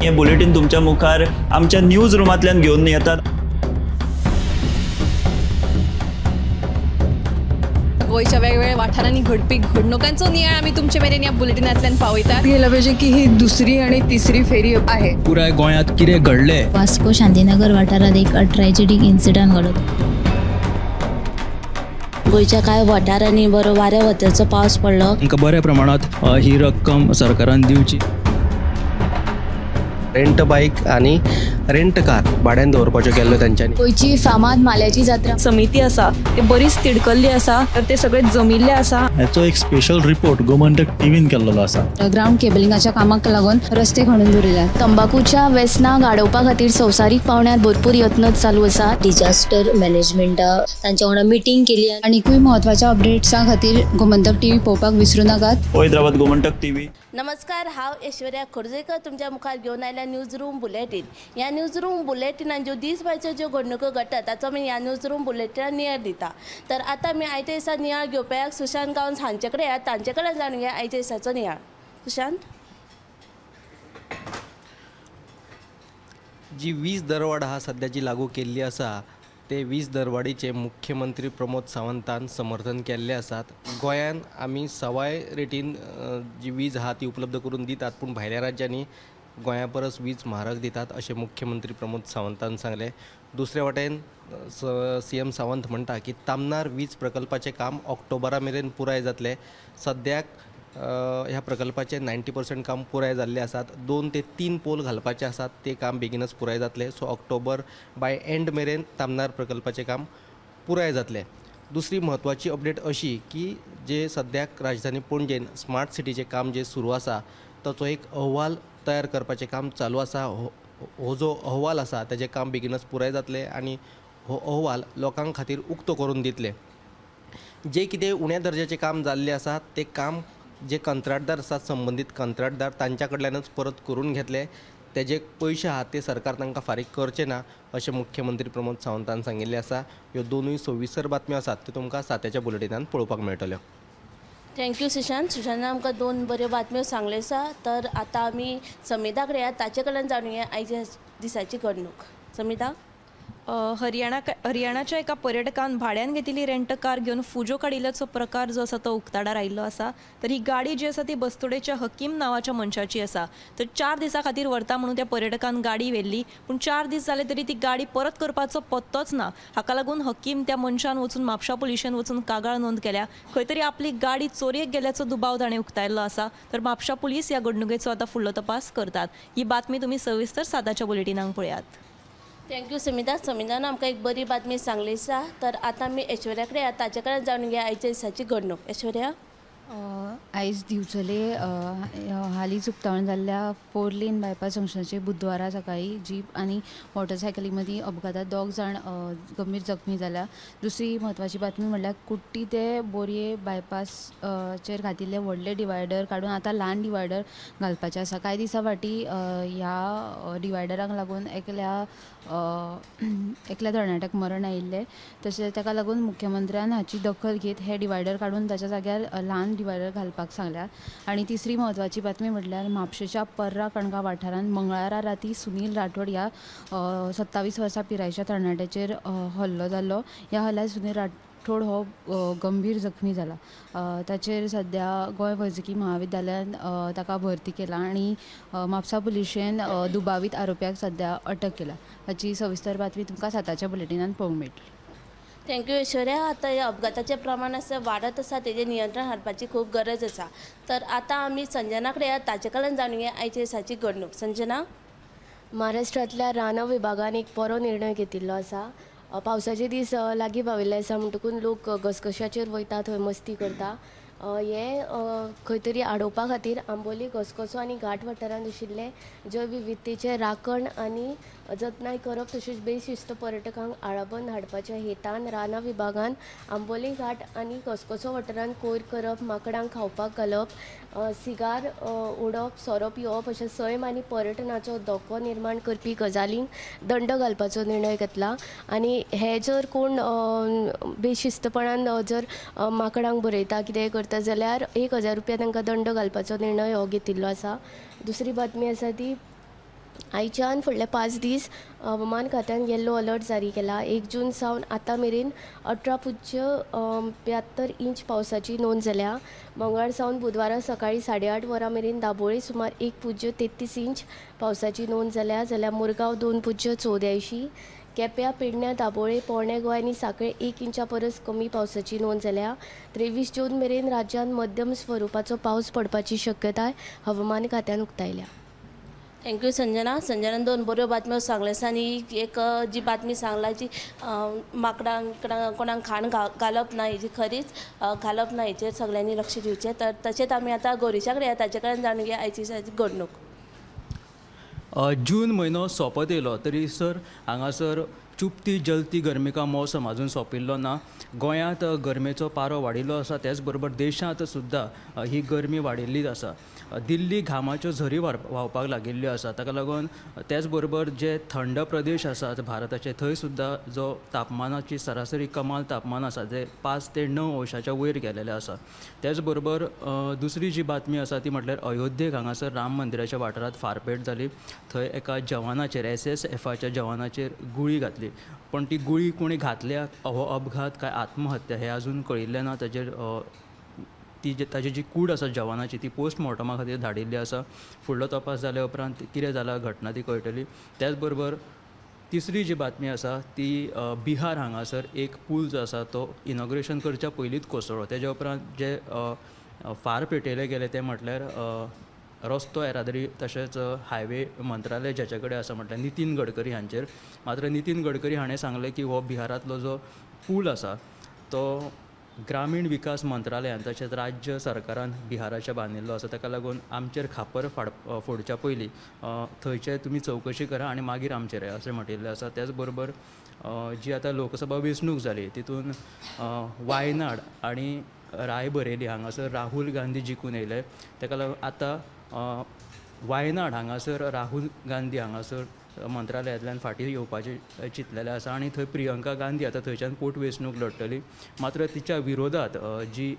हे बुलेटीन तुमच्या मुखार आमच्या न्यूज रुमांतल्यान घेवन येतात. गोंयच्या वेगवेगळ्या वाठारांनी घडपी घडणुकांचो नियाळ आमी तुमचे मेरेन ह्या बुलेटिनांतल्यान पावयतात. गेलं पाहिजे की ही दुसरी आणि तिसरी फेरी आहे. पुराय गोंयांत कितें घडलें. वास्को शांतीनगर वाठारांत एक ट्रॅजेडीक इन्सिडंट घडलो. गोंयच्या कांय वाठारांनी बरो वाऱ्या वताचो पावस पडलो. तांकां बऱ्या प्रमाणांत ही रक्कम सरकारान दिवची. रेंट बायक आनी रेंट कार भाड्यान दवरपाच्यो केल्ल्यो तेंच्यांनी. गोंयची फामाद माल्याची जात्रा समिती आसा ते बरीच तिडकल्ली आसा, तर ते सगळे जमिल्ले आसा. हाचो एक स्पेशल रिपोर्ट गोमंतक टीव्हीन केल्लो आसा. ग्रावंड केबलिंगाच्या कामाक लागून रस्ते खणून दवरिल्यात. तंबाकूच्या वेसनाक आडोवपा खातीर संवसारीक पावंड्यार भरपूर यत्न चालू आसा. डिजास्टर मॅनेजमेंटा तांच्या वांगडा मिटींग केली. आनीकूय म्हत्वाच्या अपडेट्सां खातीर गोमंतक टीव्ही पळोवपाक विसरूं नाकात. हैदराबाद गोमंतक टीव्ही. नमस्कार, हांव ऐश्वर्या खोर्जेकर तुमच्या मुखार घेवन आयल्या न्यूज रूम बुलेटीन. ह्या न्यूज रूम बुलेटिनान ज्यो दीसभरच्यो ज्यो घडणुको घडटात ताचो आमी ह्या न्यूज रूम बुलेटिनान नियाळ दिता. तर आतां आमी आयच्या दिसा नियाळ घेवपाक सुशांत गांवस हांचे कडेन या, तांचे कडेन जाणून घेया आयच्या दिसाचो नियाळ. सुशांत, जी वीज दरवाड आहा सद्या जी लागू केल्ली आसा ते वीज दरवाडीचे मुख्यमंत्री प्रमोद सावंतान समर्थन केल्ले आसात. गोंयान आमी सवाय रेटीन जी वीज आहा ती उपलब्ध करून दितात, पूण भायल्या राज्यांनी गोंया परस वीज म्हारग दितात अशें मुख्यमंत्री प्रमोद सावंतान सांगलें. दुसरे वटेन सी एम सावंत म्हणटा की तामनार वीज प्रकल्पाचें काम ऑक्टोबरा मेरेन पुराय जातलें. सद्याक ह्या प्रकल्पाचें 90% काम पुराय जाल्लें आसात. 2 ते 3 पोल घालपाचे आसात, ते काम बेगीनच पुराय जातलें. सो ऑक्टोबर बाय एंड मेरेन तामनार प्रकल्पाचें काम पुराय जातलें. दुसरी म्हत्वाची अपडेट अशी की जे सद्याक राजधानी पणजेन स्मार्ट सिटीचें काम जें सुरू आसा ताचो एक अहवाल तयार करपाचें काम चालू आसा. हो जो अहवाल आसा ताजें काम बेगीनच पुराय जातलें आनी हो अहवाल लोकां खातीर उक्तो करून दितले. जे कितें उण्या दर्जाचें काम जाल्लें आसा तें काम जे कंत्राटदार आसात संबंदीत कंत्राटदार तांच्या कडल्यानच परत करून घेतले. तेजे पयशे आहात ते सरकार तांकां फारीक करचें ना अशें मुख्यमंत्री प्रमोद सावंतान सांगिल्लें आसा. ह्यो दोनूय सविस्तर बातम्यो आसात त्यो तुमकां सात्याच्या बुलेटिनान पळोवपाक मेळटल्यो. Thank you Sushant. सुशांतान आमकां दोन बऱ्यो बातम्यो सांगल्यो आसा. तर आतां आमी समिता कडेन या, ताचे कडल्यान जाणुया आयच्या दिसाची घडणूक. समिता, हरियाणाच्या एका पर्यटकान भाड्यान घेतिल्ली रेंट कार घेवन फुजो काडिल्ल्याचो प्रकार जो आसा तो उक्ताडार आयिल्लो आसा. तर ही गाडी जी आसा ती बस्तोडेच्या हकीम नांवाच्या मनशाची आसा. तर 4 दिसां खातीर व्हरता म्हणून त्या पर्यटकान गाडी व्हेल्ली, पूण 4 दीस जाले तरी ती गाडी परत करपाचो पत्तोच ना. हाका लागून हकीम त्या मनशान वचून म्हापशा पुलिशेन वचून कागाळ नोंद केल्या. खंय तरी आपली गाडी चोरयेक गेल्याचो दुबाव ताणें उक्तायल्लो आसा. तर म्हापशा पुलीस ह्या घडणुकेचो आतां फुडलो तपास करतात. ही बातमी तुमी सविस्तर 7च्या बुलेटिनाक पळयात. Thank you Samita. समितान आमकां एक बरी बातमी सांगली आसा. तर आतां आमी ऐश्वर्या कडेन ताचे कडेन जाणून घेया आयच्या दिसाची घडणूक. ऐश्वर्या, आयज दिवचले हालींच उक्तावण जाल्ल्या 4 लेन बायपास जंक्शनाचेर बुधवारा सकाळीं जीप आनी मोटरसायकली मदीं अपघातांत 2 जाण गंभीर जखमी जाल्या. दुसरी म्हत्वाची बातमी म्हणल्यार कुट्टी ते बोरये बायपासचेर घातिल्ले व्हडले डिवायडर काडून आतां ल्हान डिवायडर घालपाचे आसा. कांय दिसां फाटीं ह्या डिवायडरांक लागून एकल्या तरणाट्याक मरण आयिल्लें. तशें ताका लागून मुख्यमंत्र्यान हाची दखल घेत हे डिवायडर काडून ताच्या जाग्यार ल्हान डिवायडर घालपाक सांगल्या. आनी तिसरी म्हत्वाची बातमी म्हटल्यार म्हापशेच्या पर्रा कणगा वाठारांत मंगळारा राती सुनील राठोड ह्या 27 वर्सां पिरायेच्या तरणाट्याचेर हल्लो जाल्लो. ह्या हल्ल्यात सुनील राठोड हो गंभीर जखमी जाला. ताचेर सद्या गोंय वैजकी महाविद्यालयान ताका भरती केला आनी म्हापसा पुलिशेन दुबावीत आरोप्याक सद्या अटक केला. हाची सविस्तर बातमी तुमकां 7च्या बुलेटिनान पळोवंक मेळटली. Thank you Aishwarya. आतां ह्या अपघाताचें प्रमाण आसा वाडत आसा, तेजें नियंत्रण हाडपाची खूब गरज आसा. तर आतां आमी संजना कडेन या, ताचे कडल्यान जाणुया आयच्या दिसाची घडणूक. संजना, महाराष्ट्रांतल्या रानां विभागान एक बरो निर्णय घेतिल्लो आसा. पावसाचे दीस लागीं पाविल्ले आसा म्हणटकूच लोक घसघश्याचेर वयता, थंय मस्ती करता. हे खंय तरी आडोवपा खातीर आंबोली घसघसो आनी घाट वाठारांत आशिल्ले जैवविविधतेचे राखण आनी जतनाय करप तशेंच बेशिस्त पर्यटकांक आळाबंद हाडपाच्या हेतान रानां विभागान आंबोली घाट आनी घसघसो वाठारांत कोयर करप, माकडांक खावपाक घालप, सिगार उडप, सोरो पिवप अशें सैम आनी पर्यटनाचो धोको निर्माण करपी गजालींक दंड घालपाचो निर्णय घेतला. आनी हे जर कोण बेशिस्तपणान जर माकडांक बरयता कितेंय करता जाल्यार 1000 रुपया तांकां दंड घालपाचो निर्णय हो घेतिल्लो आसा. दुसरी बातमी आसा ती आयच्यान फुडले 5 दीस हवामान खात्यान येल्लो अलर्ट जारी केला. 1 जून सावन आतां मेरेन 18.72 इंच पावसाची नोंद जाल्या. मंगळार सावन बुधवारा सकाळी 8:30 वरां मेरेन दाबोळे सुमार 1.33 इंच पावसाची नोंद जाल्या, जाल्यार मुरगांव 2.84, केप्यां, पेडण्यां, दाबोळे, पोरणे गोंय आनी सांखळे 1 इंचा परस कमी पावसाची नोंद जाल्या. 23 जून मेरेन राज्यांत मध्यम स्वरुपाचो पावस पडपाची शक्यताय हवामान खात्यान उक्तायल्या. Thank you Sanjana. संजनान 2 बऱ्यो बातम्यो सांगले आसा आनी एक जी बातमी सांगला जी माकडांक कोणाक खाण घालप ना, हेजी खरीच घालप ना, हेचेर सगळ्यांनी लक्ष दिवचें. तर तशेंच आमी आतां गौरीशा कडेन ताचे कडेन जाणून घेया आयची घडणूक. जून म्हयनो सोंपत येयलो तरी सर हांगासर चुपती जलती गरमी का मौसम अजून सोंपिल्लो ना. गोंयांत गरमेचो पारो वाडिल्लो आसा, त्याच बरोबर देशांत सुद्दां ही गरमी वाडिल्लीच आसा. दिल्ली घामाच्यो झरी व्हांवपाक लागिल्ल्यो आसा, ताका लागून त्याच बरोबर जे थंड प्रदेश आसात भारताचे थंय सुद्दां जो तापमानाची सरासरी कमाल तापमान आसा ते 5 ते 9 अंशाच्या वयर गेलेलें आसा. त्याच बरोबर दुसरी जी बातमी आसा ती म्हटल्यार अयोध्येक हांगासर राम मंदिराच्या वाठारांत फारपेट जाली. थंय एका जवानाचेर SSFच्या जवानाचेर गुळी घातली, पण ती गुळी कोणी घातल्या हो अपघात काय आत्महत्या हे अजून कळिल्लें ना. ताजेर ताजी जी कूड आसा जवानाची ती पोस्टमॉर्टमा खातीर धाडिल्ली आसा. फुडलो तपास जाल्या उपरांत कितें जाला घटना ती कळटली. त्याच बरोबर तिसरी जी बातमी आसा ती बिहार हांगासर एक पूल जो आसा तो इनॉग्रेशन करच्या पयलींच कोसळ्ळो. तेज्या उपरांत जे फार पेटयले गेले ते म्हटल्यार रस्तो येरादारी तशेंच हायवे मंत्रालय ज्याचे कडेन आसा म्हटल्यार नितीन गडकरी हांचेर. मात्र नितीन गडकरी हाणें सांगलें की हो बिहारांतलो जो पूल आसा तो ग्रामीण विकास मंत्रालयान तशेंच राज्य सरकारान बिहाराच्या बांदिल्लो आसा, ताका लागून आमचेर खापर फोडच्या पयलीं थंयचे तुमी चवकशी करा आनी मागीर आमचेर अशें म्हटिल्लें आसा. त्याच बरोबर जी आतां लोकसभा वेंचणूक जाली तितून वायनाड आनी रायबरेली हांगासर राहुल गांधी जिखून येयले. ताका लागून आतां वायनाड हांगासर राहुल गांधी हांगासर मंत्रालयांतल्यान फाटीं येवपाचें चिंतलेलें आसा आनी थंय प्रियंका गांधी आतां थंयच्यान पोटवेंचणूक लढटली. मात्र तिच्या विरोधात जी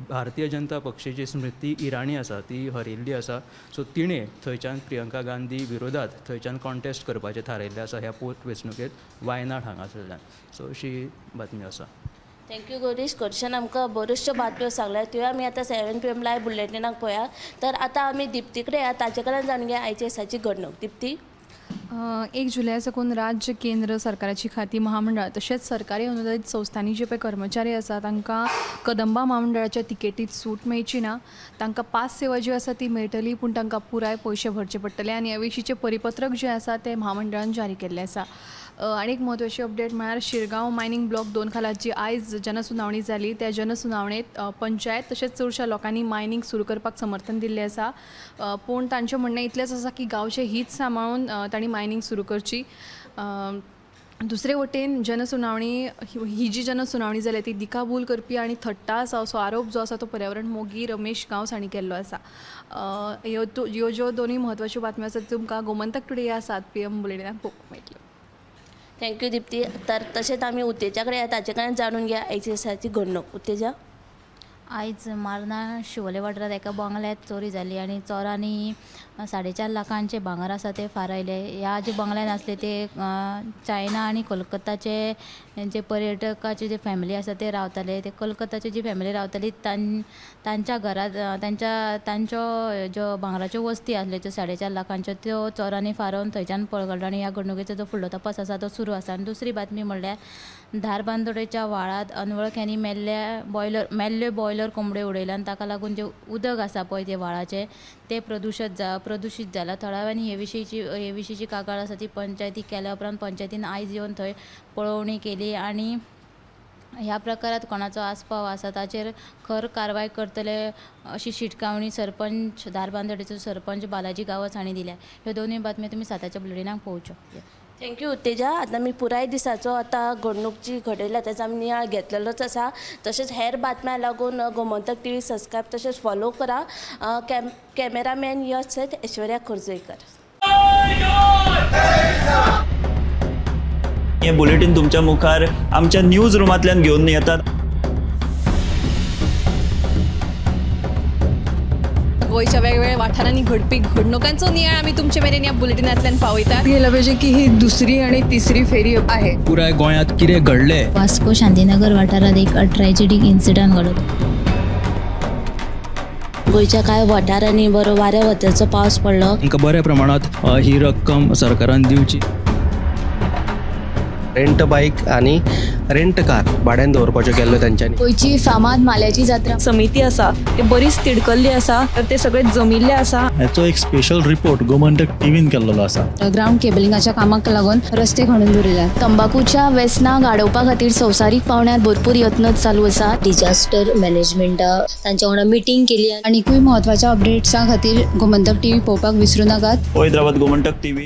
भारतीय जनता पक्षाची स्मृती इराणी आसा ती हरिल्ली आसा. सो तिणें थंयच्यान प्रियंका गांधी विरोधात थंयच्यान कॉन्टेस्ट करपाचें थारायिल्लें आसा ह्या पोटवेंचणुकेंत वायनाड हांगासरल्यान. सो अशी बातमी आसा. Thank you Gaurish. गौरीशान आमकां बऱ्योचश्यो बातम्यो सांगल्या, त्यो आमी आतां 7 PM live बुलेटिनाक पळया. तर आतां आमी दिप्ती कडेन या, ताचे कडेन जाणून घेया आयचे दिसाची घडणूक. दिप्ती, 1 जुलय साकून राज्य केंद्र सरकाराची खाती महामंडळ तशेंच सरकारी अनुदानीत संस्थांनी जे पळय कर्मचारी आसा तांकां कदंबा महामंडळाच्या तिकेटीत सूट मेळची ना. तांकां पास सेवा जी आसा ती मेळटली, पूण तांकां पुराय पयशे भरचे पडटले आनी ह्या विशींचें परिपत्रक जें आसा तें महामंडळान जारी केल्लें आसा. आनी एक म्हत्वाची अपडेट म्हळ्यार शिरगांव मायनींग ब्लॉक 2 खाला जी आयज जनसुनावणी जाली त्या जनसुनावणेंत पंचायत तशेंच चडश्या लोकांनी मायनींग सुरू करपाक समर्थन दिल्लें आसा. पूण तांचें म्हणणें इतलेंच आसा की गांवचें हीत सांबाळून तांणी मायनींग सुरू करची. दुसरे वटेन जनसुनावणी ही जी जनसुनावणी जाल्या ती दिकाभूल करपी आनी थट्टा आसा असो आरोप जो आसा तो पर्यावरण मोगी रमेश गांवस हांणी केल्लो आसा. ह्यो ज्यो दोनूय म्हत्वाच्यो बातम्यो आसात तुमकां गोमंतक टुडे ह्या 7 PM बुलेटिनाक पळोवंक मेळटल्यो. Thank you Dipti. तर तशेंच आमी उत्तेजा कडेन ताचे कडेन जाणून घेया आयच्या दिसाची घडणूक. उत्तेजा, आयज मार्ना शिवोले वाठारांत एका बंगल्यात चोरी जाली आनी चोरांनी 4.5 लाखांचे भांगर आसा ते फारायले. ह्या जे बंगल्यान आसले ते चायना आनी कोलकाताचे जे पर्यटकाचे जे फॅमिली आसा ते रावताले. ते कोलकाताची जी फॅमिली रावताली तांच्या घरांत तांच्यो ज्यो भांगराच्यो वस्ती आसल्यो त्यो 4.5 लाखांच्यो त्यो चोरांनी फारोवन थंयच्यान पळ काडलो आनी ह्या घडणुकेचो जो फुडलो तपास आसा तो सुरू आसा. आनी दुसरी बातमी म्हणल्यार धारबांदोडेच्या व्हाळांत अनवळख्यांनी मेल्ल्यो बॉयलर कोंबड्यो उडयल्या आनी ताका लागून जें उदक आसा पळय तें व्हाळाचें तें प्रदुशीत जालां. थळाव्यांनी हे विशींची कागाळ आसा ती पंचायतीक केल्या उपरांत पंचायतीन आयज येवन थंय पळोवणी केली आनी ह्या प्रकारांत कोणाचो आस्पाव आसा ताचेर खर कारवाय करतले अशी शिटकावणी सरपंच धारबांदोडेचो सरपंच बालाजी गांवस हांणी दिल्या. ह्यो दोनूय बातम्यो तुमी 7च्या बुलेटिनाक पळोवच्यो. Thank you Utteja. आतां आमी पुराय दिसाचो आतां घडणूक जी घडयल्या ताचो आमी नियाळ घेतलेलोच आसा. तशेंच हेर बातम्यां लागून गोमंतक टीव्ही सबस्क्रायब तशेंच फॉलो करा. कॅमेरामॅन यश सयत ऐश्वर्या खोर्जुवेकर. हे बुलेटिन तुमच्या मुखार आमच्या न्यूज रुमांतल्यान घेवन येतात. गोंयच्या वेगवेगळ्या वाठारांनी घडपी घडणुकांचो नियाळ आमी तुमचे मेरेन ह्या बुलेटिनांतल्यान पावयतात. गेला पाहिजे की ही दुसरी आणि तिसरी फेरी आहे. पुराय गोंयांत कितें घडलें, वास्को शांतीनगर वाठारात एक ट्रॅजेडीक इन्सिडंट घडलो. गोंयच्या कांय वाठारांनी बरो वाऱ्या वताचो पावस पडलो. तांकां बऱ्या प्रमाणांत ही रक्कम सरकारान दिवची. रेंट बायक आनी रेंट कार भाड्यान दवरपाच्यो केल्ल्यो तेंच्यांनी. गोंयची फामाद माल्याची जात्रा समिती आसा ते बरीच तिडकल्ली आसा, तर ते सगळे जमिल्ले आसा. हाचो एक स्पेशल रिपोर्ट गोमंतक टीव्हीन केल्लो आसा. ग्रावंड केबलिंगाच्या कामाक लागून रस्ते खणून दवरिल्यात. तंबाकूच्या व्यसनाक आडोवपा खातीर संवसारीक पावंड्यार भरपूर यत्न चालू आसात. डिजास्टर मॅनेजमेंटा तांच्या वांगडा मिटींग केली. आनीकूय म्हत्वाच्या अपडेट्सां खातीर गोमंतक टीव्ही पळोवपाक विसरूं नाकात. पळयत रावात गोमंतक टीव्ही.